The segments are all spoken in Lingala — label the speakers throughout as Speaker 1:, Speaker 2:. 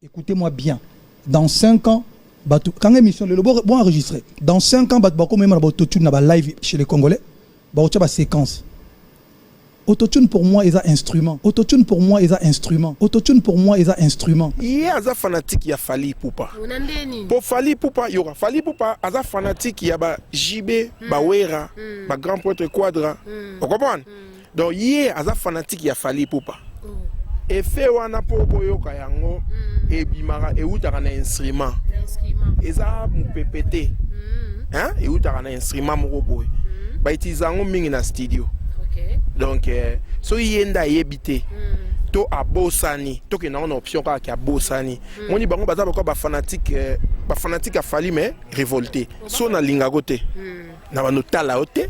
Speaker 1: Écoutez-moi bien. Dans 5 ans, bato kanga émission lelo bo bo enregistré. Dans 5 ans bato bakomema na ba autotune na ba live chez les Congolais. Baotia ba séquence. Autotune pour moi eza instrument. Autotune pour moi eza instrument. Autotune pour moi eza instrument.
Speaker 2: Ye aza fanatique ya Fally Ipupa.
Speaker 3: Na ndeni.
Speaker 2: Mpo Fally Ipupa, yoka, Fally Ipupa aza fanatique ya ba JB, bawera, ba grand prêtre Quadra, ocomprendre? Donc ye aza fanatique ya Fally Ipupa. Effet wana, mpo boyoka yango, ebimaka, eutaka na instrument. Eza mopepe te, hein? Eutaka na instrument moko boye, bautiliser yango mingi na studio. Donc soki ye nde ayebi te to abosani, tokende yango na option kaka ke abosani. Moni bango baza bakoa bafanatique, bafanatique ya Fally, mais révolté. So nalingako te, na bando tala yo te,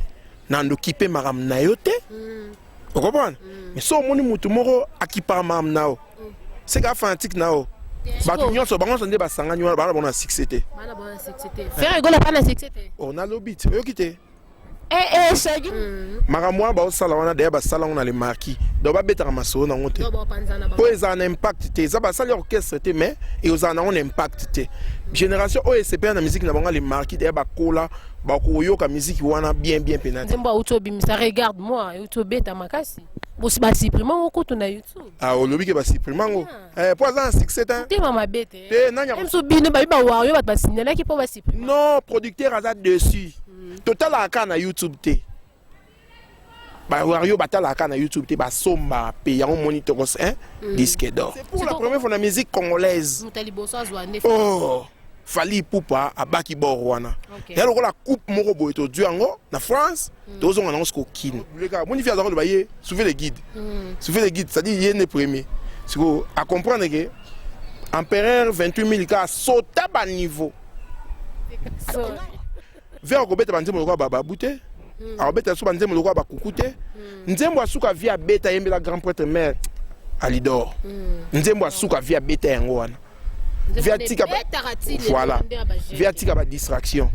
Speaker 2: na ndoki mpe makambo na yo te, ocomprendre? Mais so omoni mutu moko akipaka makambo na yo, seka fanatique na yo. Bato nyonso, bango nyonso nde basangani wana, bana bango na succès te.
Speaker 3: Bana bona succès te. Ferre Gola bana succès te.
Speaker 2: O nalobi te, oyoki te?
Speaker 4: Eh, eh, sagi.
Speaker 2: Makambo wana baosala wana, deya basala yango na le marquis, donc babetaka masolo nango te.
Speaker 3: Donc bapanzana.
Speaker 2: Mpo ezala na impact te. Eza basali orchestre te, mais ezala nango na impact te. Génération oyo esepela na musique na bango le marquis, deya bakola, bakoyoka musique wana bien bien mpena te.
Speaker 3: Nzembo auti obimisa, Regarde moi, euti obeta makasi. Bosi basupprime yango kutu na YouTube.
Speaker 2: Ah, olobi ke basupprime yango mpo aza na succès te.
Speaker 3: Tema mabe te.
Speaker 2: Te, nani
Speaker 3: Mosu bino babi bawario, bato basignalaki mpo basupprime.
Speaker 2: Non, producteur aza dessus. Totalaka kaka na YouTube te. Bawario batalaka kaka na YouTube te, basombaka mpe yango. Moni tokos 1 disque d'or, c'est pour la première fois na musique congolaise.
Speaker 3: Moto ya liboso azwa nde.
Speaker 2: Oh, Fally Ipupa abaki bor wana. Ya lokola coupe moko boye, tozwi yango na France, tozonga nango siko kino. Moni fi aza koloba ye suivez le guide, suivez le guide, c'est-à-dire ye nde premier. Siko acomprendre ke empereur 28 000 ka asota baniveau ve akobeta banzembo lokola bababu te, akobeta so banzembo lokola bakuku te. Nzembo asuka vie abeta, ayembela grand prêtre mare Alidor. Nzembo asuka vie abeta yango wana. Vie atika voilà, vie atika badistraction,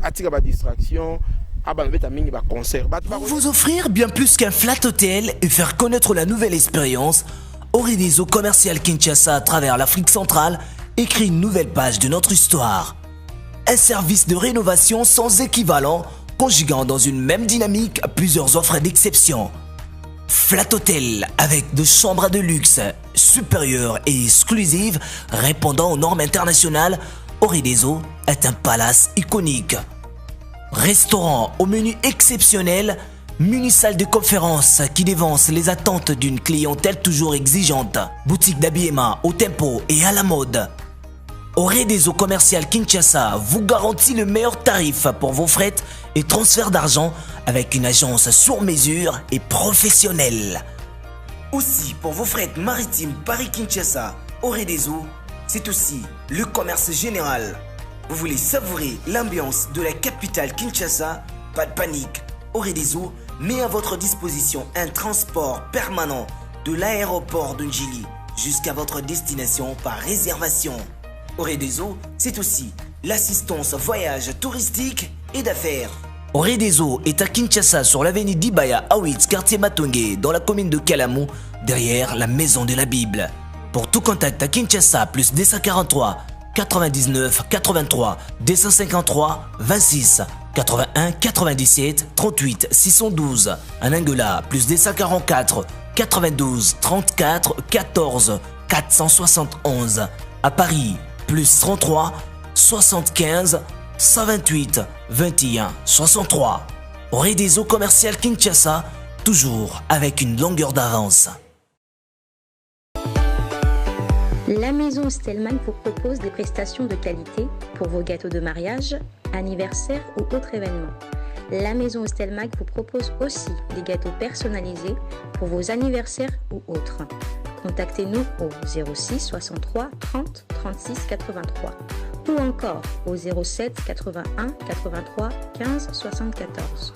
Speaker 2: atika badistraction, abana beta mingi baconcert. Bato
Speaker 5: Pour vous offrir bien plus qu'un flat hôtel et faire connaître la nouvelle expérience, Oredeso Commercial Kinshasa à travers l'Afrique centrale écrit une nouvelle page de notre histoire. Un service de rénovation sans équivalent, conjuguant dans une même dynamique plusieurs offres d'exception. Flat Hotel avec deux chambres de luxe supérieures et exclusives répondant aux normes internationales, Oredeso est un palace iconique. Restaurant au menu exceptionnel, mini salle de conférence qui dévance les attentes d'une clientèle toujours exigeante, boutique d'habillement au tempo et à la mode. Oredeso Commercial Kinshasa vous garantit le meilleur tarif pour vos frais et transfert d'argent avec une agence sur mesure et professionnelle. Aussi pour vos frais maritimes Paris-Kinshasa, Oredeso, c'est aussi le commerce général. Vous voulez savourer l'ambiance de la capitale Kinshasa? Pas de panique. Oredeso met à votre disposition un transport permanent de l'aéroport de Ndjili jusqu'à votre destination par réservation. Oredeso, c'est aussi l'assistance voyage touristique et d'affaires. Oredeso est à Kinshasa sur l'avenue Dibaya à 8, quartier Matonge, dans la commune de Kalamu, derrière la maison de la Bible. Pour tout contact à Kinshasa, plus 243 99 83 253 26 81 97 38 612. En Angola, plus 244 92 34 14 471. À Paris, plus 33 75 128 21 63. Redeso Commercial Kinshasa, toujours avec une longueur d'avance.
Speaker 6: La maison Stellman vous propose des prestations de qualité pour vos gâteaux de mariage, anniversaire ou autres événements. La maison Stelmag vous propose aussi des gâteaux personnalisés pour vos anniversaires ou autres. Contactez-nous au 06 63 30 36 83 ou encore au 07 81 83 15 74.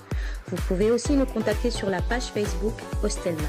Speaker 6: Vous pouvez aussi nous contacter sur la page Facebook Ostelmac.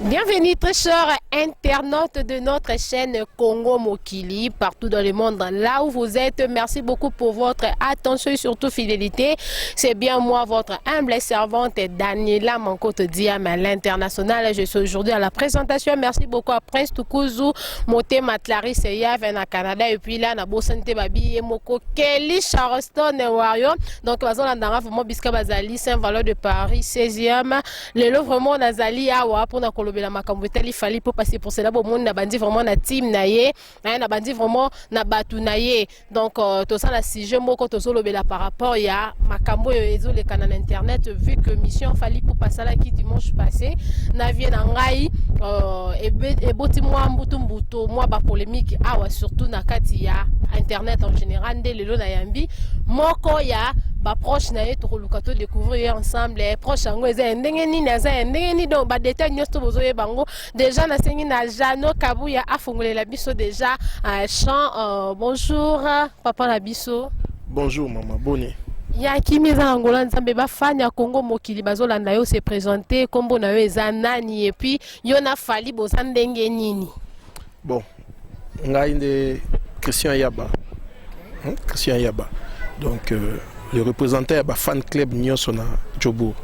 Speaker 3: Bienvenue très chers internautes de notre chaîne Congo Mokili, partout dans le monde, là où vous êtes. Merci beaucoup pour votre attention et surtout fidélité. C'est bien moi, votre humble servante Daniela Mankoto Diam à l'international. Je suis aujourd'hui à la présentation. Merci beaucoup à Prince Tukuzu, Motema Clarisse Yave na Canada et puis là, na Bosante Babi Moko Kelly Charleston Warrior. Donc, bazolanda vraiment bisika bazali Saint-Valois de Paris 16e. Lelo vraiment nazali awa mpona kolobela makambo etali Fally Ipupa. C'est pour cela bomoni na bandi vraiment na team na ye, na bandi vraiment na bato na ye. Donc tosala sujet moko, tozolobela par rapport ya makambo oyo ezolekana na internet, vu que émission Fally Ipupa asalaki dimanche passé na vie na ngai eboti mwa mbutu mbutu, mwa bapolémique awa, surtout na kati ya internet en général. Nde lelo nayambi moko ya baproche na ye, tokoluka todécouvrir ye ensemble. Proche yango eza ya ndenge nini, aza ya ndenge nini, donc badétail nyonso to bozoyeba yango déjà. Nasengi na Jano Kabuya afongolela biso déjà champ. Bonjour papa na biso.
Speaker 2: Bonjour mama, boni?
Speaker 3: Ya kimi, eza na ngola Nzambe. Bafani ya Congo Mokili bazolanda yo, se présente, nkombo na yo eza nani et puis yo na Fally boza ndenge nini?
Speaker 2: Bon, ngai nde Christian Yaba, hein? Christian Yaba, donc le représentant ya bafan club nyonso na Jobourg.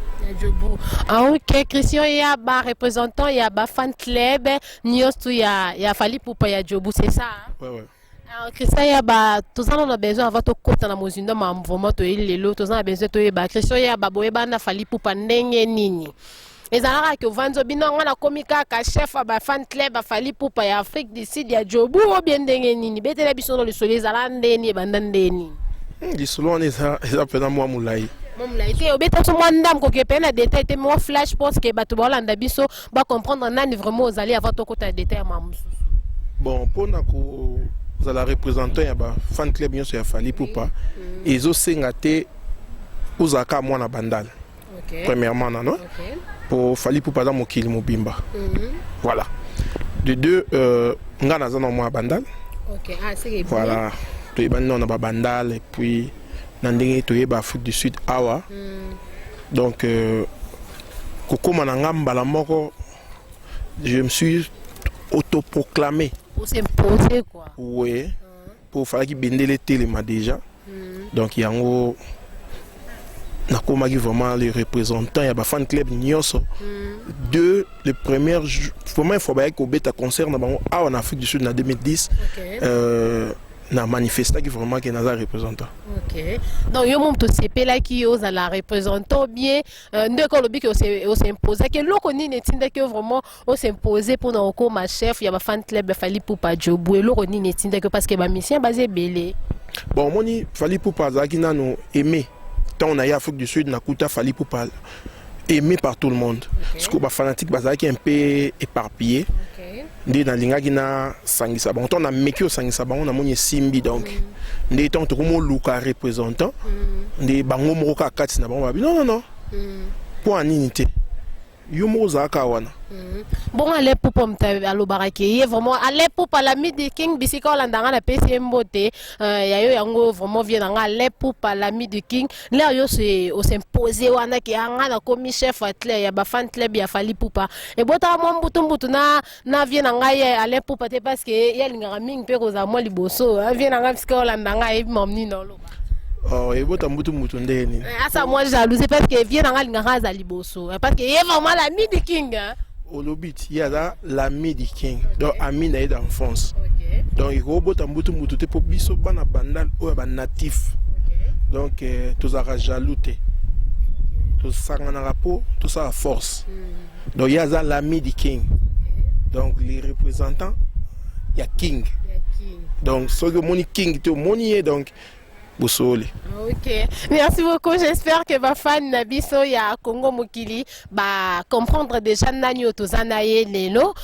Speaker 3: Jobourg. Ah ok, Christian Yaba, représentant ya bafan club nyonso ya Fally Ipupa ya Jobourg, c'est ça, hein?
Speaker 2: Ouais.
Speaker 3: Alors, Christian Yaba, toza na besoin avant tokota na mozindo ma vraiment toyeli lelo, toza na besoin toyeba Christian Yaba boyeba na Fally Ipupa ndenge nini. Ezalaka ke ovandi bino, nga nakomi kaka chef ya bafan club aFally Ipupa ya Afrique du Sud ya Jobourg, obie ndenge nini? Betela biso no lisolo, ezala ndeni, ebanda ndeni?
Speaker 2: Lisolo wana eza mpenza mwa molai.
Speaker 3: Mwa molai te, obeta biso mwa ndambo, koke pe na détail te, mwa flash, parce que bato baolanda biso bacomprendre nani vraiment ozali avant tokota na détail ya mwa mosusu.
Speaker 2: Bon, mpona kozala représentant ya bafan club nyonso ya Fally Ipupa, ezosenga te ozalaka mwana Bandala. Premièrement nano, po Fally Ipupa aza mokili mobimba. Voilà, de deux, nga naza na mwa Bandal.
Speaker 3: Ah, c'est bien.
Speaker 2: Voilà, toyebani nano na babandal et puis na ndenge toyeba Afrique du Sud awa. Donc kokóma na nga mbala moko, je me suis autoproclamé.
Speaker 3: Os'imposer quoi.
Speaker 2: Oui, po falaki bendele etelema déjà. Donc yango nakomaki vraiment le représentant ya bafan club nyonso. Deux, le premier, première fois bayaki kobeta concert na bango awa na Afrique du Sud na 2010, na manifestaki vraiment ke naza représentant.
Speaker 3: Ok, donc yo moto osepelaki yo ozala représentant bien, ndenge olobi ke os'imposaki, eloko nini etindaki yo vraiment os'impose mpona okóma chef ya bafan club ya Fally Ipupa Jobourg? Eloko nini etindaki yo, parce que bamusicien baza ebele?
Speaker 2: Bon, omoni, Fally Ipupa azalaki nano aimé. Ntango na ye Afrique du Sud, nakuta Fally Ipupa aimé par tout le monde. Sikoyo bafanatique bazalaki un peu éparpillé, nde nalingaki nasangisa bango. Ntango nameki osangisa bango, namoni esimbi. Donc nde ntango tokomi oluka représentant, nde bango moko kaka kati na bango babi: "Non, non, non, mpo ya nini te yo moko ozalaka wana?"
Speaker 3: Bongo Ale Pupa, moto alobaka ke ye vraiment Ale Pupa l'ami du King, bisika olanda nga, napesi ye mbote ya yo yango vraiment vie na nga Ale Pupa l'ami du King. L'heure yo os'impose wana ke anga nakomi chef athlète ya bafan club ya Fally Ipupa, ebotaka mwa mbutu mbutu na vie na ngai Ale Pupa te, parce que ye alingaka mingi mpe kozala mwa liboso. Vie na ngai, bisika olanda ngai, ayebi mamu nini oloba.
Speaker 2: Oh, ebota mbutu mbutu ndenge nini?
Speaker 3: Asa mwa jalousie, parce que vie na ngai alingaka aza liboso, parce que ye vraiment l'ami du King, hein?
Speaker 2: Olobi ti ye aza l'ami du King, donc ami na ye d'enfance. Donc ekobota mbutu mbutu te, mpo biso bana Bandal oyo ya banatif, donc tozalaka jaloux te, tosanganaka mpo tosala force. Donc ye aza l'ami du King, donc les représentants ya King. Donc soki omoni King te, omoni ye, donc bosoli.
Speaker 3: Ok, merci beaucoup. J'espère que bafan na biso ya Congo Mokili ba comprendre déjà nani oyo toza na ye lelo.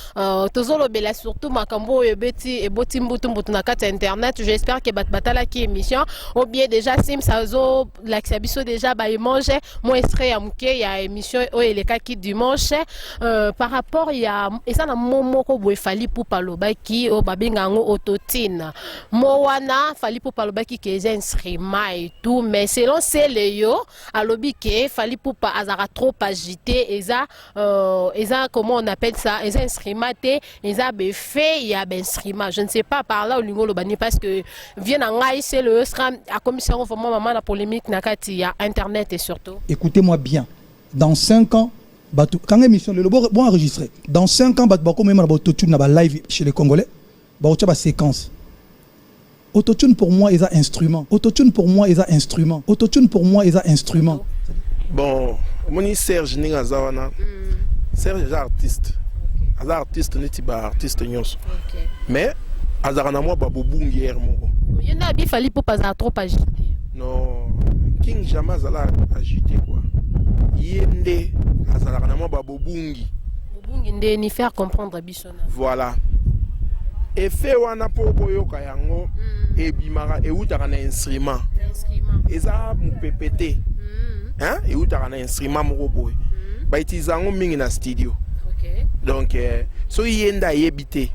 Speaker 3: Tozolobela surtout makambo oyo ebeti eboti mbutu mbutu na kati ya internet. J'espère que bato batalaki émission ou bien déjà Sims azolakisa biso déjà baimage, mwa extrait ya moke ya émission oyo elekaki dimanche. Par rapport ya eza na mo moko boye Fally Ipupa alobaki, oyo babenga yango autotune, mo wana Fally Ipupa alobaki ke eza instrument. bainstrument et tout. Mais selon Seleyo, alobi ke Fally Ipupa azalaka trop agité. Eza eza, comment on appelle ça, eza instrument te, eza baeffet ya bainstrument. Je ne sais pas par là olingi oloba nini, parce que vie na ngai Seleyo Sram akomisi yango vraiment mama na polémique na kati ya internet et surtout.
Speaker 1: Écoutez-moi bien, dans 5 ans, bato kanga émission lelo, bo enregistré, dans 5 ans, bato bakomema na bautotune na balive chez les Congolais, bakotia baséquence. Autotune pour moi eza instrument. Autotune pour moi eza instrument. Autotune pour moi eza instrument.
Speaker 2: Bon, omoni Serge ndenge aza wana. Serge aza artiste, aza artiste neti baartiste nyonso, mais azalaka na mwa babobungi ere moko.
Speaker 3: Ye nde abi Fally Ipupa azala trop agité.
Speaker 2: Non, King jamais azala agité quoi. Ye nde azalaka na mwa babobungi.
Speaker 3: Bobungi nde ni? Faire comprendre biso na.
Speaker 2: Voilà, effet wana mpo boyoka yango, ebimaka, eutaka na instrument. Eza mopepe te, hein? Eutaka na instrument moko boye, bautiliser yango mingi na studio. Donc soki ye nde ayebi te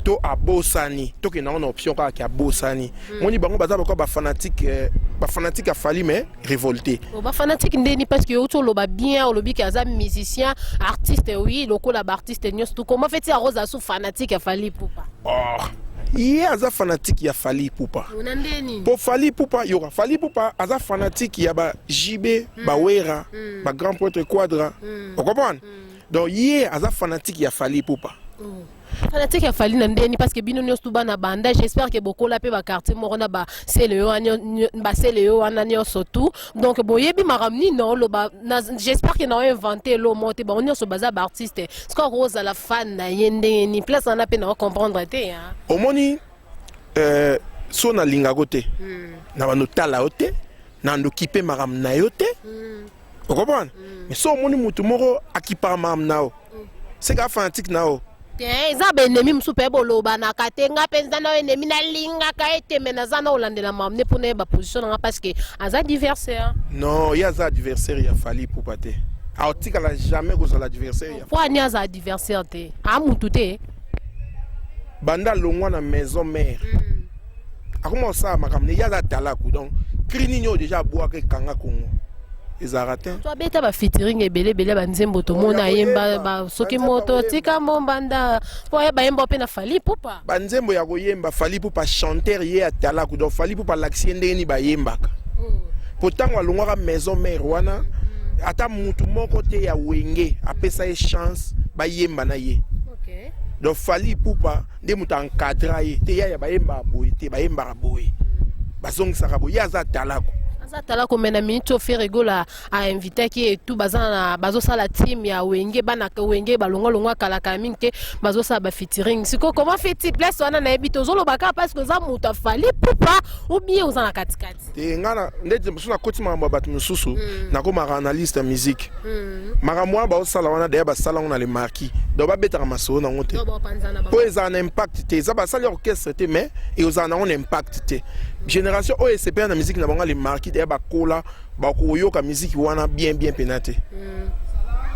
Speaker 2: to abosani, tokende yango na option kaka ke abosani. Moni bango baza bakoa bafanatique, bafanatique ya Fally mais révolté.
Speaker 3: Oh, bafanatique ndeni? Parce que outi oloba bien, olobi ke aza musicien, artiste, oui, lokola baartiste nyonso tu. Comment fait aroza su fanatique ya Fally Ipupa?
Speaker 2: Oh, ye aza fanatique ya Fally Ipupa.
Speaker 3: Na ndeni?
Speaker 2: Mpo Fally Ipupa, yoka, Fally Ipupa aza fanatique ya ba JB, bawera, bagrand prêtre Quadra, ocomprendre? Donc ye aza fanatique ya Fally Ipupa.
Speaker 3: Fanatique ya Fally na ndeni? Parce que bino nyonso tu bana banda, j'espère ke bokola mpe baquartier moko na basele yo wana nyonso tu. Donc boyebi makambo nini na oloba. J'espère ke na oinvente elo moko te. Bango nyonso baza baartiste. Sikoyo akozala fan na ye ndenge nini? Place wana mpe na ocomprendre te, hein.
Speaker 2: Omoni, so nalingako te, na bando tala yo te, na ndoki mpe makambo na yo te, ocomprendre? Mais so omoni motu moko akipaka makambo na yo, seka fanatique na yo.
Speaker 3: Te, eza baennemi mosusu mpe bolobanaka te. Nga mpenza na ennemi nalingaka ye te, me naza na olandela makambo nde mpona yeba position na nga, parce que aza adversaire.
Speaker 2: Non, ye aza adversaire ya Fally Ipupa te, aotikala jamais kozala adversaire ya.
Speaker 3: Po ani aza adversaire te? Amutu te?
Speaker 2: Banda longwa na Maison Mère, akoma kosala makambo ne. Ye aza talaku. Donc cri nini oyo déjà abwaka ekanga Kongo ezalaka te.
Speaker 3: To abeta bafeaturing ebele ebele, banzembo tomona ayemba soki moto tika mombanda mpo ayeba yemba mpe na Fally Ipupa.
Speaker 2: Banzembo ya koyemba, Fally Ipupa chanteur, ye ya talaku. Donc Fally Ipupa alakisi ye ndenge nini bayembaka, po ntango alongwaka Maison Mère wana, ata mutu moko te ya Wenge apesa ye chance bayemba na ye. Donc Fally Ipupa nde moto encadra ye te. Yaya, bayembaka boye te, bayembaka boye, bazongisaka boye. Ye aza talako.
Speaker 3: Aza tala komena miniti oyo Ferre Gola ainvitaki etu, baza na bazosala team ya Wenge. Bana Wenge balongwalongwa kalakala mingi te, bazosala bafeaturing. Sikoyo comment fait place wana? Nayebi te, ozoloba kaka parce que oza moto aFally Ipupa ou bien oza na katikati?
Speaker 2: Te, nga na ndeti mosusu nakoti makambo ya bato mosusu, nakomaka analyste ya musique. Makambo wana baosala wana, deya basala yango na Le Marquis, donc babetaka masolo nango te mpo ezala na impact te. Eza basali orchestre te, mais ezala nango na impact te. Génération oyo esepela na musique na bango ya Le Marquis, deya bakola, bakoyoka musique wana bien bien mpena te,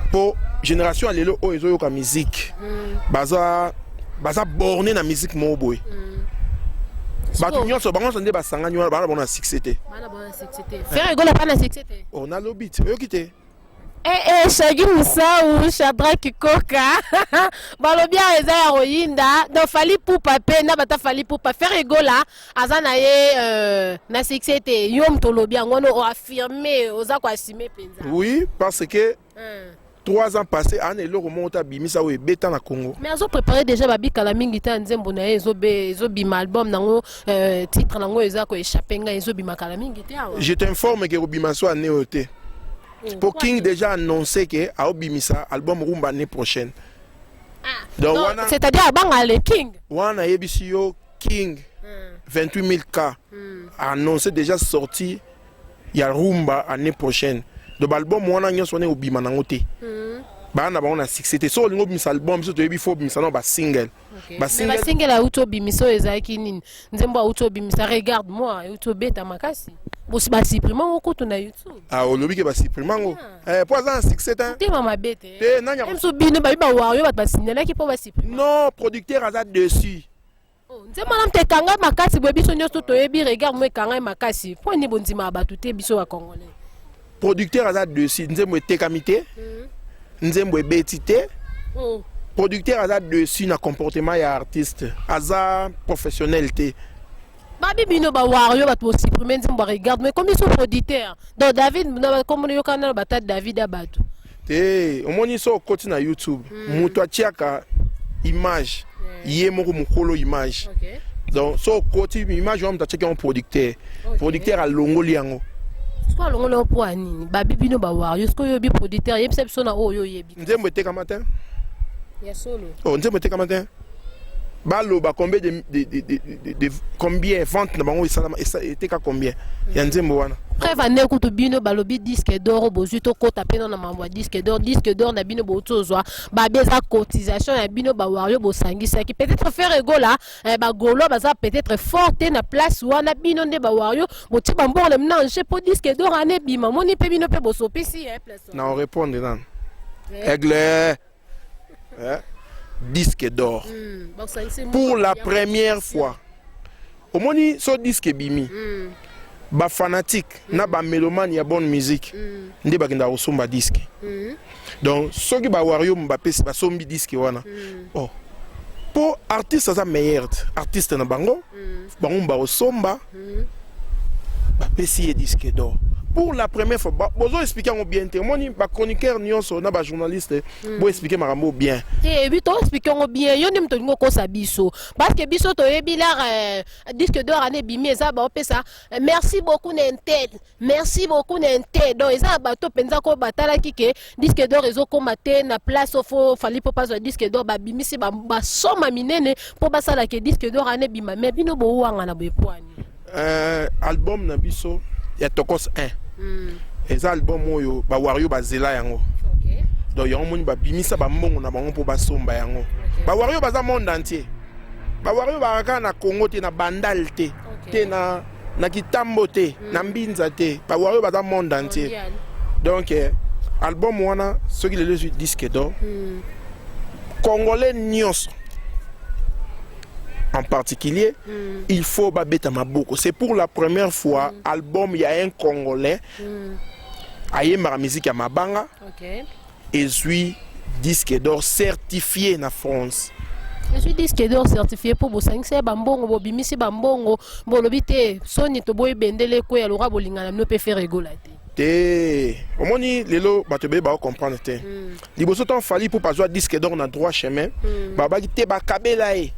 Speaker 2: mpo génération ya lelo oyo ezoyoka musique, baza borné na musique moko boye. Bato nyonso, bango nyonso nde basangani wana, bana bango na succès te.
Speaker 3: Ferre Gola pa na succès te?
Speaker 2: Oh, nalobi te, oyoki te.
Speaker 3: Eh, eh, Shagi Musau, Shadrack Koka, balobi awa eza ya koyinda. Donc Fally Ipupa mpe na bata Fally Ipupa, Ferre Gola aza na ye na succès te. Yo moto olobi yango wana, oaffirme, oza koassume mpenza.
Speaker 2: Oui, parce que 3 ans passé, ana eloko moko te abimisa oyo ebeta na Congo.
Speaker 3: Mais azoprépare déjà, babikala mingi te ya nzembo na ye ezobima, album nango, titre nango eza koéchappe ngai, ezobima kala mingi te awa.
Speaker 2: Je t'informe ke kobima so année oyo te, po King déjà annoncé ke aobimisa album rumba année prochaine. Donc wana
Speaker 3: C'est-à-dire abanga le King?
Speaker 2: Wana ayebisi yo King 28 000 cas annoncé déjà sorti ya rumba année prochaine. Donc baalbum wana nyonso wana ekobima nango te, baa na bango na succès te. So olingi obimisa album, biso toyebi, fo obimisa nano basingle.
Speaker 3: Basingle. Basingle auti obimisa oyo ezalaki nini? Nzembo auti obimisa, Regarde moi, euti obeta makasi, basupprime yango kutu na YouTube.
Speaker 2: Ah, olobi ke basupprime yango. Eh, po aza na succès te.
Speaker 3: Motema mabe te.
Speaker 2: Te, nani
Speaker 3: mosu bino babi bawario, bato basignalaki mpo basupprime.
Speaker 2: Non, producteur aza dessus.
Speaker 3: Oh, nzembo wana moto ekanga makasi boye, biso nyonso toyebi Regarde moi ekanga makasi. Mpo nini bondimaka bato te, biso bacongolais?
Speaker 2: Producteur aza dessus. Nzembo etekami te, nzembo ebeti te. Producteur aza dessus na comportement ya artiste, aza professionnel te.
Speaker 3: Babi bino bawario, bato bosupprime nzembo ya Regarde moi, ekomi so producteur. Donc David komona yokana na bata David ya bato.
Speaker 2: Te, omoni, so okoti na YouTube, moto atiaka image ye moko, mokolo image. Donc so okoti image wana, moto atiaki yango producteur. Producteur alongoli yango.
Speaker 3: Sikoyo alongoli yango mpo ya nini? Babi bino bawario, sikoyo oyebi producteur, yebisa biso na oyo oyebi.
Speaker 2: Nzembo etekama te.
Speaker 3: Ya solo?
Speaker 2: Oh, nzembo etekama te. Baloba combien de combien vente na bango esalama, eteka combien ya nzembo wana.
Speaker 3: Preuve ane kutu bino balobi disque d'or bozwi. Tokɔta mpe na mambo ya disque d'or. Disque d'or na bino bouti ozwa, babi eza cotisation ya bino bawario bosangisaki. Peut-être Ferre Gola, bagaulois baza peut-être fort te na place wana. Bino nde bawario botie bambongo na bino ange mpo disque d'or wana ebima. Moni mpe bino mpe bosopisi place.
Speaker 2: Na orépondre nano aigle, eh? Disque d'or pour la première fois, omoni, so disque ebimi, bafanatique na bamélomane ya bonne musique nde bakendaka kosomba disque. Donc soki bawario bapesi, basombi disque wana, oh, mpo artiste aza meilleur artiste na bango, bango bakosomba, bapesi ye disque d'or pour la première fois. Bozo expliquer yango bien te. Omoni, bachroniqueur nyonso na bajournaliste, boexpliquer makambo bien.
Speaker 3: Te, ebi toexpliquer yango bien. Yo nde moto olingi okosa biso, parce que biso toyebi lar disque d'or ane ebimi, eza baopesa merci beaucoup na intel, merci beaucoup na intel. Donc eza na bato mpenza ko batalaki ke disque d'or ezokóma te na place ofo Fally mpo bazwa disque d'or, babimisi basoma minene mpo basala ke disque d'or ane ebima. Mais bino bowanga na boye pwani.
Speaker 2: Album na biso ya Tokos 1 eza album oyo bawario bazela yango. Donc yango moni babimisa bambongo na bango mpo basomba yango. Bawario baza monde entier. Bawario bakaka kaka na Congo te, na Bandal te, te na Kitambo te, na Mbinza te. Bawario baza monde entier. Donc album wana, soki lelo ezwi disque d'or, congolais nyonso en particulier, il faut babeta maboko. C'est pour la première fois album ya un congolais ayembaka musique ya mabanga ezwi disque d'or certifié na France.
Speaker 3: Ezwi disque d'or certifié mpo bosangisi ye bambongo, bobimisi bambongo, bolobi te soni toboyi bendele ekweya lokwa bolingana bino mpe Ferre Gola te.
Speaker 2: Te, omoni, lelo bato ebele baocomprendre te. Liboso ntango Fally mpo bazwa disque d'or na droit chemin, babaki te bakabela ye.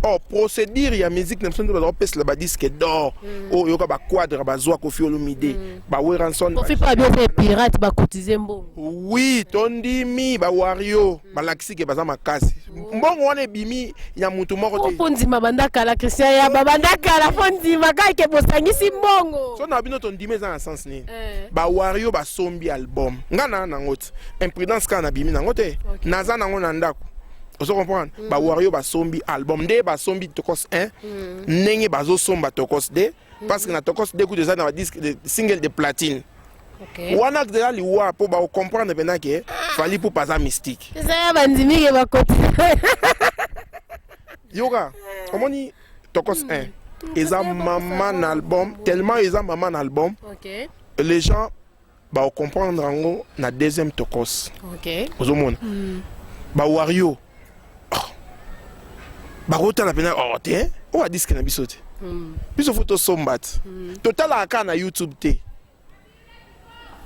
Speaker 2: Or procédure ya musique na biso nde baza kopesela badisque d'or oyo oyoka baquadre bazwa, Koffi Olomide, baWerrason.
Speaker 3: Koffi mpe abi oza pirate, bakotize mbongo.
Speaker 2: Oui, tondimi. Bawario balakisi ke baza makasi. Mbongo wana ebimi ya mutu moko te.
Speaker 3: Mpo ndima banda kala, Christian Yaba, banda kala mpo ndima kaka ke bosangisi mbongo.
Speaker 2: So na bino tondimi eza na sens nini? Bawario basombi album, nga na nango ti imprudence kaka nabimi nango te, naza nango na ndako. Ozo comprendre? Bawario basombi album nde basombi Tokos 1, ndenge bazosomba Tokos 2, parce que na Tokos 2 kutu eza na badisque de single de platine. Wana eza liwa mpo bakocomprendre mpena ke Fally Ipupa aza mystique.
Speaker 3: Eza ya bandimi ke bakoti.
Speaker 2: Yoka, omoni, Tokos 1 eza mama na album, tellement eza mama na album, les gens bakocomprendre yango na deuxième Tokos. Ozomona, bawario, oh, bakotala mpena, oh te, oyo adiske na biso te, biso fo tosomba te. Totalaka kaka na YouTube te.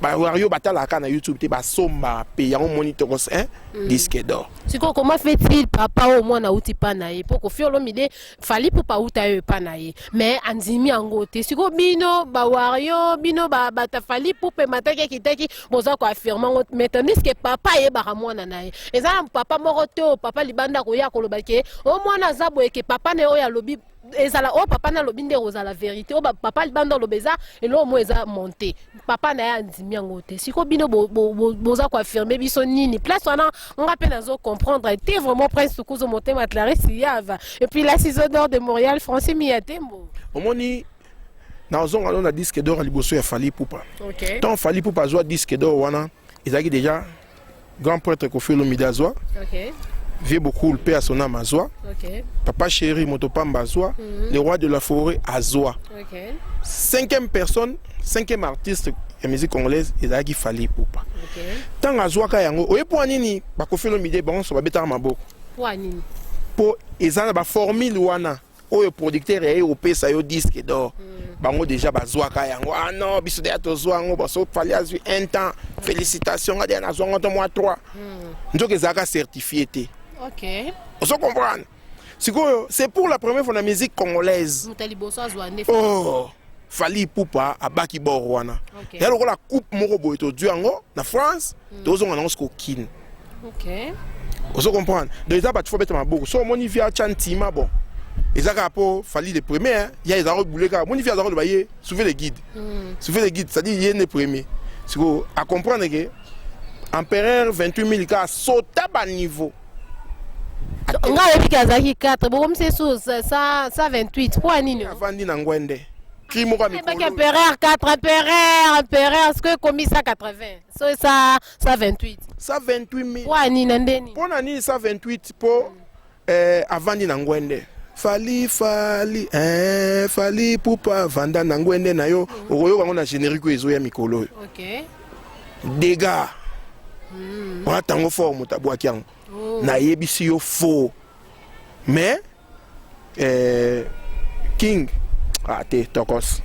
Speaker 2: Bawario batalaka kaka na YouTube te, basombaka mpe yango. Moni, Tokos 1 disque d'or.
Speaker 3: Sikoyo comment fait-il papa oyo mwana auti mpa na ye? Mpo Koffi Olomide, Fally Ipupa auta yo epa na ye, mais andimi yango te. Sikoyo bino bawario, bino bato Fally Ipupa emataki ekitaki, boza koaffirmer yango, mais tandis que papa ayebaka mwana na ye. Eza na papa moko te oyo papa libanda koya koloba ke o mwana aza boye, ke papa na ye oyo alobi ezala oyo papa na alobi nde kozala vérité. Oyo papa libanda oloba eza eloko moko eza monte, papa na ye andimi yango te. Sikoyo bino boza koaffirmer biso nini place wana? Nga mpe nazo comprendre te vraiment. Prince Tukuzo Motema, Clarisse Yava, et puis la ciseau d'or de Montréal, Francis Miyatembo.
Speaker 2: Omoni, nazonga no na disque d'or ya liboso ya Fally Ipupa. Ntango Fally Ipupa azwa disque d'or wana, ezalaki déjà grand prêtre Koffi Olomide azwa. Vieux Bokul mpe asonam azwa. Papa Chéri Moto Pamba azwa. Le roi de la forêt azwa. Cinquième personne, cinquième artiste ya musique congolaise ezalaki Fally Ipupa. Ntango azwaka yango, oye mpo nini baKoffi Olomide bango nyonso babetaka maboko?
Speaker 3: Mpo nini?
Speaker 2: Mpo eza na baformule wana oyo producteur ya ye opesa yo disque d'or. Bango déjà bazwaka yango. Ah non, biso deya tozwa yango. Baso Fally azwi un temps, félicitation, nga deya nazwa yango to mwa 3. Nzoka ezalaka certifié te. Ozo comprendre? Sikoyo c'est pour la première fois na musique congolaise.
Speaker 3: Moto ya liboso azwa nde.
Speaker 2: Oh, Fally Ipupa abaki bor wana. Ya lokola coupe moko boye, tozwi yango na France, tozonga nango siko Kine. Ozo comprendre? Donc eza bato fo beta maboko. So omoni vieux atya ntima, bon, eza kaka mpo Fally le premier ya ezala kobule kaka. Omoni vieux aza koloba ye suivez le guide, suivez le guide, c'est-à-dire ye nde premier. Sikoyo acomprendre ke empereur 28 000 ka asota baniveau.
Speaker 3: Nga ayebiki azalaki 4, bokomisi su 128 mpo ya nini?
Speaker 2: Avandi na ngwende cri moko ya
Speaker 3: Ebaki mikolo. Empereur 4, empereur, empereur, sikoyo ekomi 180, so 128.
Speaker 2: 128 000.
Speaker 3: Mpo ya nini? Na ndeni?
Speaker 2: Mpo na nini 128? Mpo avandi na ngwende. Fally, Fally, Fally Ipupa, vanda na ngwende na yo. Okoyoka yango na générique oyo ezoya mikolo oyo. Dégâts wana ntango fort, moto abwaki yango. Nayebisi yo faux, mais king, ah te, tokos.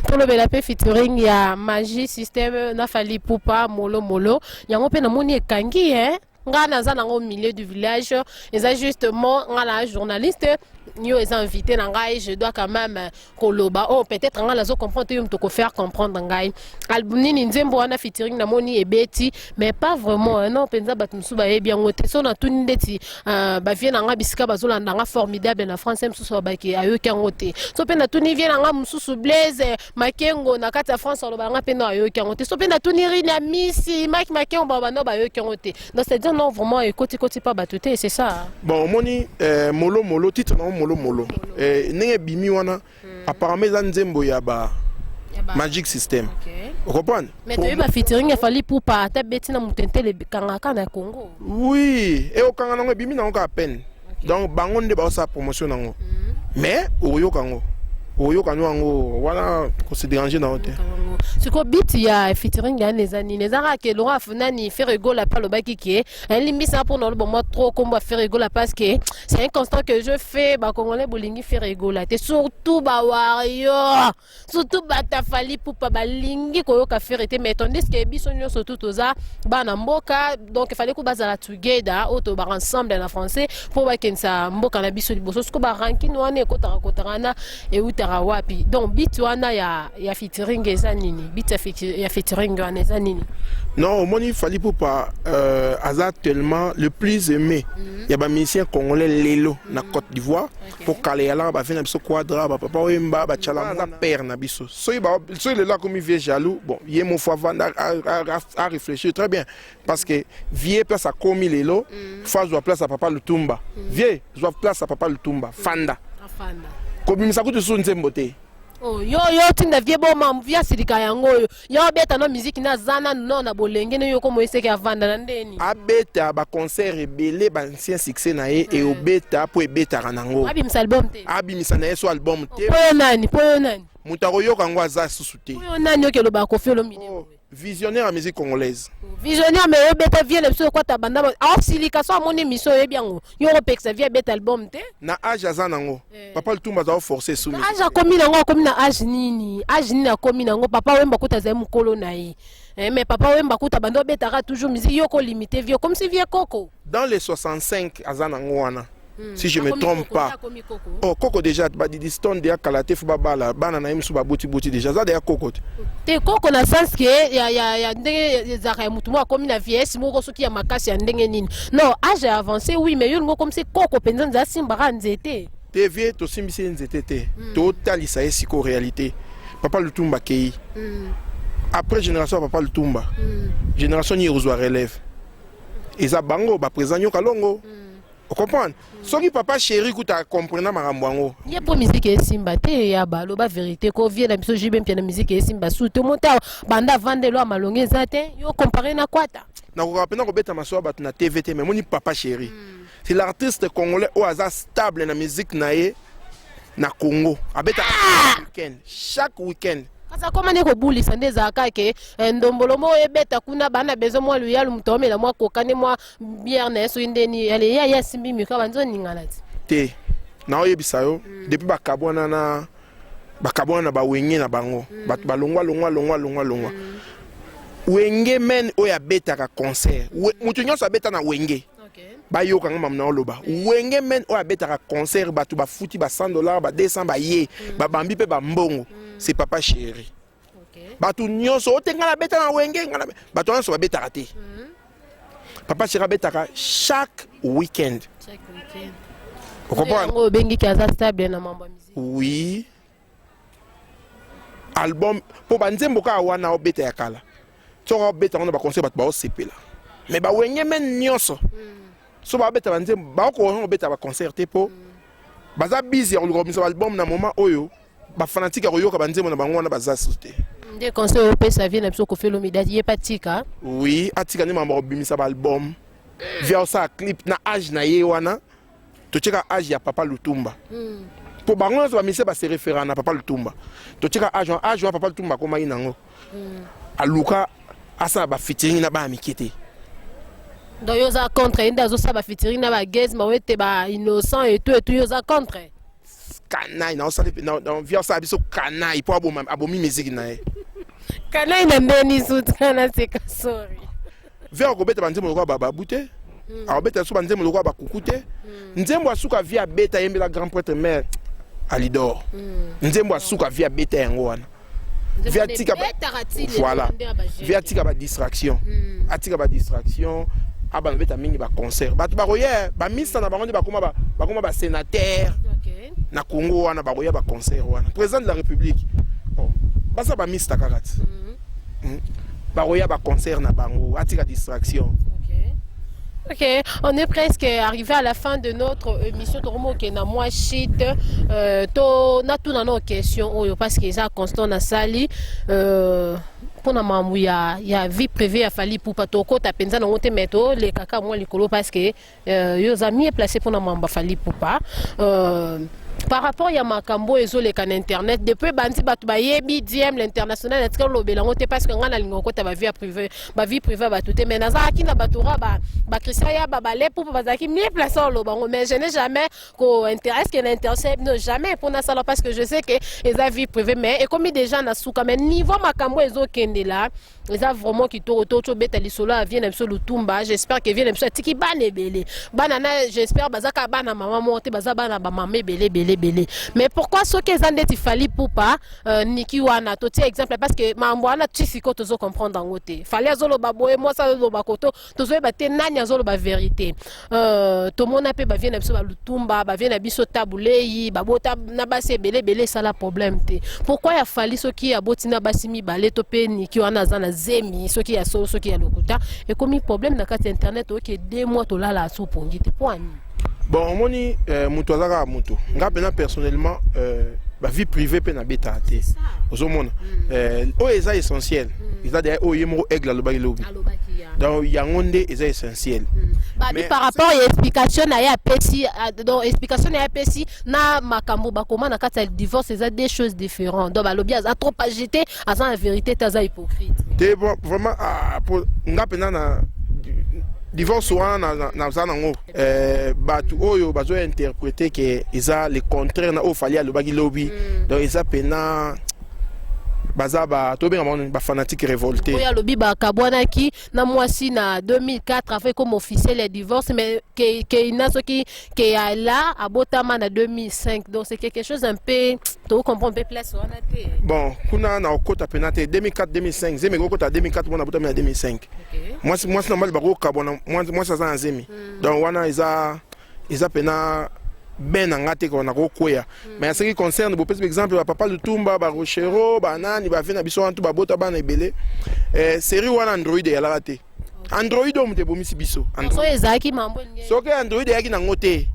Speaker 3: Tolobela mpe featuring ya Magie Système na Fally Ipupa, Molo Molo. Yango mpe namoni ekangi, eh? Nga naza nango au milieu du village. Eza justement nga na journaliste, yo eza invité na ngai, je dois quand même koloba. Oh, peut-être nga nazo comprendre te, yo moto kofaire comprendre ngai. Album nini, nzembo wana featuring, namoni ebeti, mais pas vraiment, hein, non mpenza bato mosusu bayebi yango te. So natuni ndeti bavieux na nga bisika bazolanda nga formidable na français, mosusu babaki ayoki yango te. So mpe natuni vieux na nga mosusu Blaise Makengo na kati ya France, aloba nga mpe no ayoki yango te. So mpe natuni Rina Misi Mike Makengo, baloba no bayoki yango te. Donc c'est dire non, vraiment ekotikoti pa bato te, c'est ça.
Speaker 2: Bon, omoni Molo Molo, titre nango Molo Molo, ndenge ebimi wana, apparemment eza nzembo ya ba Magic System. Ocomprendre?
Speaker 3: Mais toyeba featuring ya Fally Ipupa, ata beti na moto entele, ekangaka na Congo.
Speaker 2: Oui, ekokanga nango, ebimi nango kaka peine. Donc bango nde baosala promotion nango, mais okoyoka yango, okoyoka no yango wana, kose déranger nango te.
Speaker 3: Sikoyo but ya featuring yana eza nini? Eza kaka ke Laurent afunani Ferre Gola mpe alobaki ke alimbisa mpona oloba mwa trop kombo ya Ferre Gola, parce que c'est un constat que je fais: bacongolais bolingi Ferre Gola te, surtout bawarrior, surtout bato ya Fally Ipupa balingi koyoka Ferre te. Mais tandis que biso nyonso tu toza bana mboka, donc efallait ko bazala together, oyo tobaka ensemble na français, mpo bakendisa mboka na biso liboso. Siko barancune wana ekotaka kotaka wana eutaka wapi? Donc but wana ya featuring eza nini? But ya featuring wana eza nini?
Speaker 2: Non, omoni Fally Ipupa aza tellement le plus aimé ya bamusicien congolais lelo na Côte d'Ivoire. Mpo kala eyalaka bavieux na biso Quadra, bapapa Oyemba, batiala, aza père na biso. Soki lelo akomi vieux jaloux, bon, ye mofo avanda a réfléchir très bien, parce que vieux place akomi lelo, fo azwa place ya papa Lutumba. Vieux zwa place ya papa Lutumba, fanda.
Speaker 3: Afanda.
Speaker 2: Kobimisa kutu su nzembo te.
Speaker 3: Oh, yo tinda vieux boma, vieux asilika yango oyo yo obeta no miziki na aza nanu no na bolenge ne yo komo eseki avanda na ndeni.
Speaker 2: Abeta baconcert ebele, baancien succès na ye eobeta mpo ebetaka nango.
Speaker 3: Abimisa album te.
Speaker 2: Abimisa na ye so album te.
Speaker 3: Po yo nani? Po yo nani?
Speaker 2: Moto akoyoka yango aza susu te.
Speaker 3: Po yo nani oki elobaka Koffi Olomide?
Speaker 2: Oh, visionnaire ya musique congolaise.
Speaker 3: Visionnaire, mais obeta vieux na biso ekwata banda aosilika. So amoni émission, oyebi yango, yo okopekisa vieux abeta album te?
Speaker 2: Na age aza nango, papa Lutumba aza oforce su.
Speaker 3: Age akomi nango, akomi na age nini? Age nini akomi nango? Papa Wemba kuta azali mokolo na ye. Mais papa Wemba kuta bando obetaka toujours musique. Yo kolimite vieux comme si vieux koko.
Speaker 2: Dans les 65 aza nango wana, si je me trompe pas. Oh, koko déjà, badidi stone deya kala te, fo babala bana na ye mosusu babotiboti déjà, aza deya koko te.
Speaker 3: Te, koko na sens ke ya ndenge ezalaka ya motu moko akomi na vieillesse moko soki ya makasi ya ndenge nini. Non, âge ya avancé, oui, mais yo lingo comme si koko mpenza nzela asimbaka nzete.
Speaker 2: Te, vieux tosimbisi ye nzete te, totalisa ye sikoyo réalité. Papa Lutumba akei, après génération ya papa Lutumba, génération nini ekozwa relève? Eza bango baprésident Nyoka Longo. Ocomprendre? Soki Papa Chéri kuta acomprena makambo yango.
Speaker 3: Ye mpo miziki esimba te, ya baloba vérité ko vie na biso JB Mpiana, miziki esimba su te. Mota banda avandelo ya malongi eza te, yo compare na Kwata.
Speaker 2: Nakoka mpena kobeta masolo ya bato na TV te, mais moni Papa Chéri, c'est l'artiste congolais oyo aza stable na musique na ye na Congo. Abetaka weekend, chaque weekend.
Speaker 3: Kasi akoma nde kobulisa nde ezalaka ke ndombolo moko ebeta kuna, bana besoin mwa luyalu, moto aomela mwa koka nde mwa bière na ye, soki ndeni ale ye aye asimbi micro, banzi oningana ti.
Speaker 2: Te, naoyebisa yo, depuis bakabwana na bakabwana na bawenge na bango, bato balongwa longwa longwa longwa longwa Wenge men oyo abetaka concert, moto nyonso abeta na Wenge bayokanga mamu na oloba. Wenge men oyo abetaka concert, bato bafuti ba 100 $, ba 200, baye babambi mpe bambongo, c'est Papa Chéri. Bato nyonso oyo te ngai nabeta na Wenge, ngai bato nyonso babetaka te. Papa Chéri abetaka chaque week-end. Ocomprendre?
Speaker 3: Yango obengiki aza stable na mambo ya musique.
Speaker 2: Oui, album mpo banzembo kaka wana obeta ya kala, soki obeta ngo na baconcert, bato baosepela. Mais bawenge men nyonso, so babeta banzembo, baokoka kobeta baconcert te mpo baza busy ya koluka komisa baalbum. Na moment oyo, bafanatike ya koyoka banzembo na bango wana baza su te.
Speaker 3: Nde conseil opesa vie na biso Koffi Olomide, ye pa tika?
Speaker 2: Oui, atika nde makambo ya kobimisa baalbum via osala clip na age na ye wana. Totieka age ya Papa Lutumba, mpo bango nyonso bamise base référer na Papa Lutumba. Totieka age wana, age wana Papa Lutumba akomaki nango, aluka asala bafeaturing na bana mike te.
Speaker 3: Donc yo oza contre ye nde azosala bafeaturing na bagaz mawe te, bainnocent et tout et tout, yo oza contre?
Speaker 2: Kanai naosala via osala biso kanai mpo abomi musique na ye.
Speaker 3: Kanai na ndeni suta na seka, sorry.
Speaker 2: Via akobeta banzembo lokola bababu te, akobeta so banzembo lokola bakuku te. Nzembo asuka via abeta, yembela grand prêtre mare Alidor. Nzembo asuka via abeta yango wana. Via atika, voilà, via atika badistraction, atika badistraction, abana beta mingi baconcert. Bato bakoya, bamisa na bango nde bakoma basénateur na Congo wana, bakoya baconcert wana. Président de la République, oh, baza bamista kaka ti. Bakoya baconcert na bango, atika distraction.
Speaker 3: Ok, on est presque arrivé à la fin de notre émission. Tokomo ke na moi shit to na tuna no question oyo parce que eza constant na sali mpona mambo ya vie privée ya Fally Ipupa. Tokota mpenza nango te, mais tolekaka mwa likolo parce que yo oza mieux placé mpona mambo ya Fally Ipupa par rapport ya makambo oyo ezoleka na internet depuis bandi. Bato bayebi DM l'international, natika olobela yango te parce que ngai nalinga kokota bavie ya privé, bavie privée ya bato te. Mais nazalaki na bato ra bachristien ya babale pupa, bazalaki mieux placé oloba yango, mais je n'ai jamais ko est-ce que na intéressé bino jamais mpo nasala, parce que je sais que eza vie privée. Mais ekomi déjà na suka, mais niveau makambo ezokendela eza vraiment kitoko. To tobeta lisolo ya vie na biso Lutumba. J'espère que vie na biso atiki bana ebele, bana na j'espère baza kaka bana mama moko te, baza bana bamama ebele ebele ebele. Mais pourquoi soki eza ndeti Fally Ipupa, niki wana totia exemple, parce que mambo wana ti sikoyo tozo comprendre yango te. Fally azoloba boye, mwasi azoloba koto, tozoyeba te nani azoloba vérité. Tomona mpe bavie na biso balutumba, bavie na biso Tabulei, babota na basi ebele ebele, esala problème te. Pourquoi ya Fally, soki aboti na basi mibale to mpe niki wana aza na zemi, soki ya solo, soki ya lokuta, ekomi problème na kati ya internet? Oyoki 2 mois tolala aso pongi te, po ani?
Speaker 2: Bon, omoni, moto aza kaka moto. Nga mpena personnellement, bavie privée mpe nabetaka te. Ozomona, oyo eza essentiel eza deya oyo ye moko Aigle alobaki lobi. Donc yango nde eza essentiel.
Speaker 3: Babi par rapport ya explication na ye apesi, donc explication na ye apesi na makambo bakoma na kati ya divorce eza deux choses différentes. Donc balobi aza trop agité, aza na vérité te, aza hypocrite.
Speaker 2: Te, bon, vraiment, ah, nga mpena na divorce wana naza nango, bato oyo bazointerprete ke eza le contraire na oyo Fally alobaki lobi. Donc eza mpena baza ba tobenga bango bafanatique révolté.
Speaker 3: Oyo alobi bakabwanaki na mwasi na 2004 avant ekoma officiel ya divorce, mais keina soki keyala abotama na 2005, donc c'est quelque chose un peu tocomprend mpe place wana te.
Speaker 2: Bon, kuna na okota mpena te. 2004, 2005, zemi ekokota 2004, mwana abotami na 2005. Mwasi na mobali bakokabwana, mwasi aza na zemi. Donc wana eza mpena ben na nga te kona kokweya. Mais en ce qui concerne, bopesi exemple bapapa Lutumba, barochero, banani, bave na biso wana tu babota bana ebele, série wana Android eyalaka te. Android oyo moto ebomisi biso.
Speaker 3: Soki ezalaki mambo elingi.
Speaker 2: Soki Android eyaki nango te,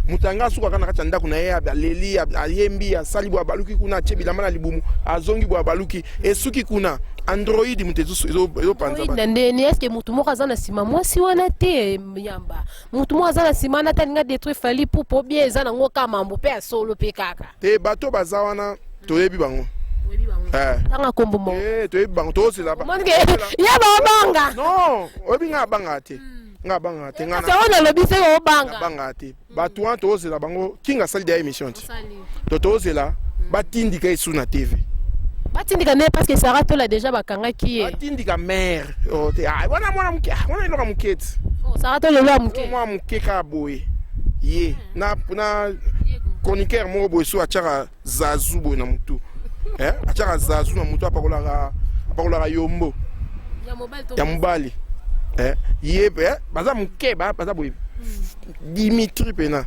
Speaker 2: moto yanga asukaka na kati ya ndako na ye, aleli, ayembi, asali boye, abaluki kuna, atie bilamba na libumu, azongi boye, abaluki, esuki kuna. Android moto ezopanza.
Speaker 3: Na ndeni, est-ce moto moko aza na nsima mwasi wana te? Yamba, moto moko aza na nsima wana te, alinga détruire Fally Ipupa, bien eza nango ka mambo mpe ya solo mpe kaka?
Speaker 2: Te, bato baza wana, toyebi bango.
Speaker 3: Tanga kombo moko.
Speaker 2: Toyebi bango, tozela.
Speaker 3: Ya babanga.
Speaker 2: Non, oyebi nga abangaka te, nga abangaka te.
Speaker 3: Nga oyo nalobi se obanga.
Speaker 2: Abangaka te. Bato wana tozela bango. Kinga asali deya émission ti to tozela batindika esu na TV.
Speaker 3: Batindika nde, parce que Sara Tola déjà bakangaki ye.
Speaker 2: Batindika mare te wana, mwana moke wana, eloko moke ti.
Speaker 3: Sara Tola elo ya moke.
Speaker 2: Mwana moke kaka boye ye na chroniqueur moko boye so atiaka zazu boye na motu, atiaka zazu na motu, apakolaka yombo ya mobali ye. Baza moke, baza boye, Dimitri mpena.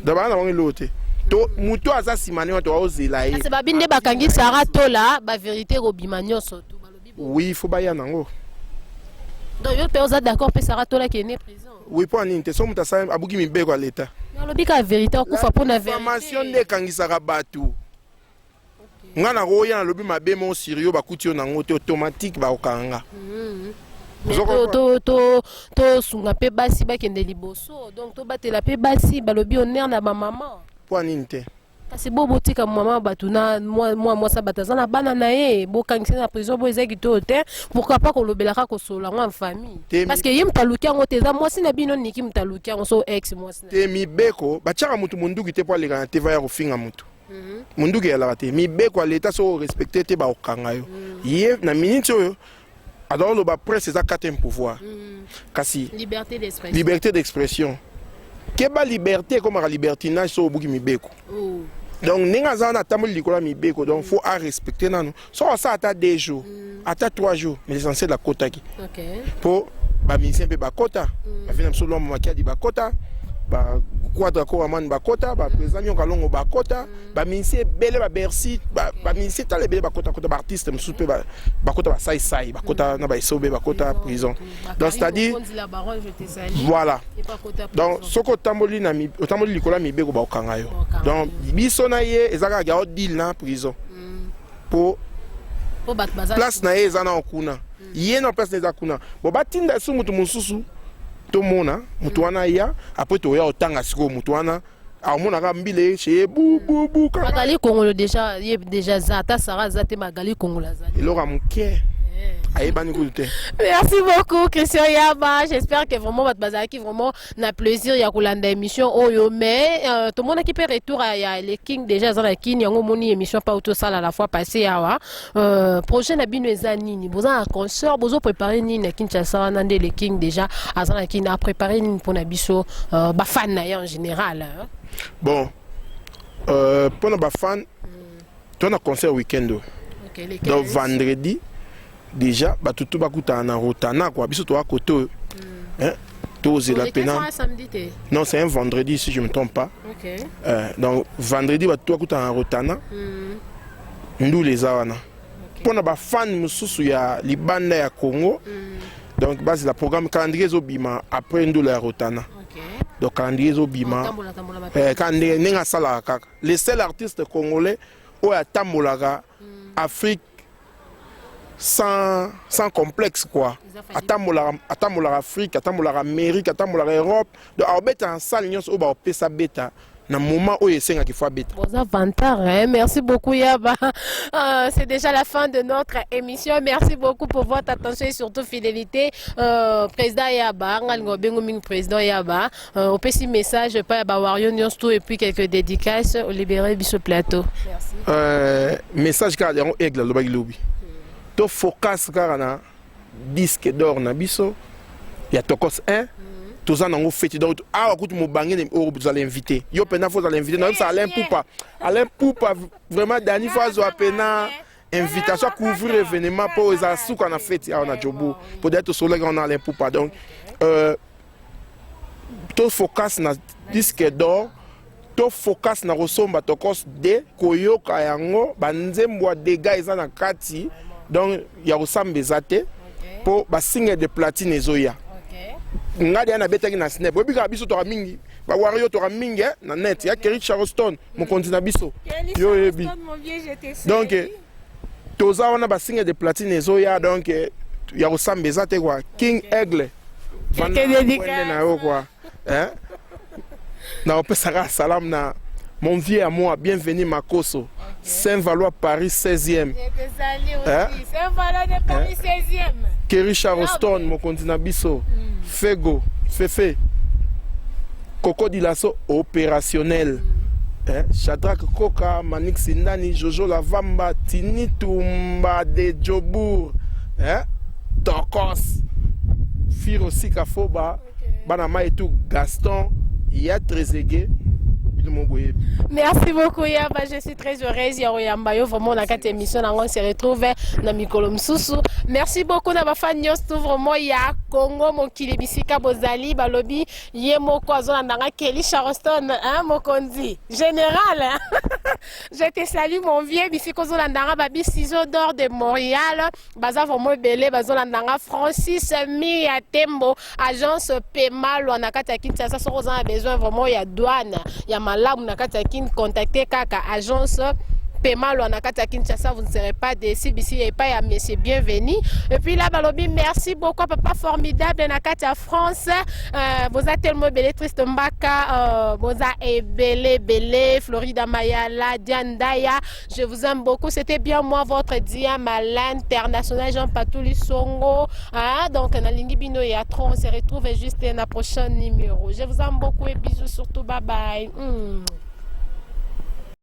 Speaker 2: Donc baa na bango eloko te. To moto aza nsima ne wana, toaozela ye.
Speaker 3: Kasi babi nde bakangi Sara Tola, bavérité ekobima nyonso tu balobi.
Speaker 2: Oui, faut baya nango.
Speaker 3: Donc yo mpe oza d'accord mpe Sara Tola kende prison?
Speaker 2: Oui, mpo anini te? So moto asali, abuki mibeko ya leta.
Speaker 3: Alobi kaka vérité, akufa mpo na
Speaker 2: Formation nde ekangisaka bato. Nga nakoya, nalobi mabe moko sur yo, bakuti yo nango te, automatique bakokanga.
Speaker 3: Tosunga mpe basi bakende liboso, donc tobatela mpe basi. Balobi honneur na bamama.
Speaker 2: Mpo anini te?
Speaker 3: Kasi bo botika mama bato na mwa mwasi bato aza na bana na ye, bokangisa na prison bo eza kitoko te. Pourquoi pas kolobelaka, kosolola yango en famille? Parce que ye moto aluki yango te, eza mwasi na bino Niki moto aluki yango, so ex mwasi.
Speaker 2: Te, mibeko batiaka motu monduki te mpo aleka na teva ya kofinga motu. Monduki eyalaka te. Mibeko ya leta, soki orespecte te, bakokanga yo. Ye na minute oyo aza koloba, presse eza quatrième pouvoir, kasi
Speaker 3: liberté d'expression.
Speaker 2: Liberté d'expression, keba, liberté ekomaka libertinage soki obuki mibeko. Donc ndenge aza wana, atamboli likolo ya mibeko, donc faut arespecte nanu. Soki asala ata 2 jours, ata 3 jours, mais l'essentiel akotaki, mpo bamusicien mpe bakota, bavi na biso Lwambo Makiadi bakota, baquadra koraman bakota, baprésident Nyoka Longo bakota, bamusicien ebele, babercy, bamusicien tala ebele bakota kota, baartiste mosusu mpe bakota, basaisai bakota na baesobe, bakota prison. Donc c'est-à-dire, voilà, donc soki otamboli na otamboli likolo ya mibeko, bakokanga yo. Donc biso na ye eza kaka ya deal na prison, mpo place na ye eza nao kuna, ye na place na eza kuna. Bon, batinda su motu mosusu, tomona motu wana ya après toya otanga sikoyo motu wana aomonaka mbila ye ye bububu.
Speaker 3: Magali Kongolo déjà, ye déjà aza, ata Sara aza te, Magali Kongolo azali.
Speaker 2: Eloko ya moke, ayebani kutu te.
Speaker 3: Merci beaucoup, Christian Yaba. J'espère que vraiment bato bazalaki vraiment na plaisir ya kolanda émission oyo. Mais tomonaki mpe retour ya le King, déjà aza na Kini yango. Omoni émission pa tosala la fois passée awa, projet na bino eza nini? Boza na concert, bozo préparé nini na Kinshasa wana? Nde le King déjà aza na Kini, apréparé nini mpona biso bafan na ye en général, hein?
Speaker 2: Bon, mpona bafan, to na concert week-end oyo.
Speaker 3: Okay,
Speaker 2: donc vendredi déjà bato to bakutana na Rotana, quoi. Biso toza kote oyo, hein, tozela pena. Non, c'est un vendredi si je me trompe pas. Donc vendredi bato to bakutana na Rotana. Ndula eza wana mpona bafan mosusu ya libanda ya Congo. Donc bazela programme, calendrier ezobima après ndula ya Rotana. Donc calendrier ezobima kaka ndenge asalaka kaka. Le seul artiste congolais oyo atambolaka Afrique sans complexe, quoi. Atambolaka Afrique, atambolaka Amérique, atambolaka Europe. Donc aobeta na salle nyonso oyo baopesa beta na moment oyo esengaki fo abeta.
Speaker 3: Boza vantard, hein? Merci beaucoup, Yaba. C'est déjà la fin de notre émission. Merci beaucoup pour votre attention et surtout fidélité. Président Yaba, ngalingo bengo mingi président Yaba. Opesi message pa ya ba warrior nyonso et puis quelques dédicaces au libérer biso plateau. Merci.
Speaker 2: Message kaka yango Aigle alobaki lobi. To focus kaka na disque d'or na biso ya Tokos 1. Toza nango feti. Donc awa kutu mobange oyo ozala invité, yo mpena fo ozala invité. Nayebisa Alain Pupa, Alain Pupa vraiment, Dani fo azwa mpena invitation à couvrir événement mpo ezala suka na feti awa na Jobu, po deya tosolaki wana Alain Pupa. Donc to focus na disque d'or, to focus na kosomba Tokos de koyoka yango, banzembo ya dega eza na kati. Donc ya kosamba eza te, mpo basingle de platine ezoya. Nga deya nabetaki na snap. Oyebi kaka biso toka mingi, bawario toka mingi na net ya Kerry Charleston, mokonzi na biso, yo oyebi. Donc toza wana, basingle de platine ezoya. Donc ya kosamba eza te kua. King Aigle vanda na yo kua, eh? Naopesaka salam na mon vieux à moi, Bienvenu Makoso, okay. Saint-Valois, Paris 16e.
Speaker 3: Hein? Saint-Valois de Paris 16e.
Speaker 2: Kerry Charleston, mokonzi na biso. Fego, Fefe. Coco Dilaso opérationnel. Hein? Shadrach Koka, Manik Sindani, Jojo Lavamba, Tini Tumba de Jobour. Hein? Tokos. Firo Sikafoba, bana Maïtou Gaston, Ya Trezeguet.
Speaker 3: Merci beaucoup Yaba, je suis très heureuse ya koyamba yo vraiment na kati émission nango. On se retrouve na mikolo mosusu. Merci beaucoup na bafans nyonso vraiment ya Congo Mokili, bisika bozali. Balobi ye moko azolandanga, Kelly Charleston, hein, mokonzi général, je te salue mon vieux, bisika ozolandanga. Babi Ciseau d'or de Montréal, baza vraiment ebele bazolandanga. Francis Mia Tembo, agence Pemalwa na kati ya Kinshasa, soki oza na besoin vraiment ya douane ya malamu na kati ya Kin, contacte kaka agence Pemalwa na kati ya Kinshasa, vous ne serez pas déçus. Bisi epai ya monsieur Bienvenu. Et puis là balobi merci beaucoup papa formidable na kati ya France. Boza tellement ebele, Triste Mbaka, boza ebele ebele, Florida Mayala, Diane Daya, je vous aime beaucoup. C'était bien moi, votre Diam à l'international, Jean Patouli Songo, hein? Donc nalingi bino ya trop, on se retrouve juste na prochain numéro. Je vous aime beaucoup et bisous surtout, bye bye.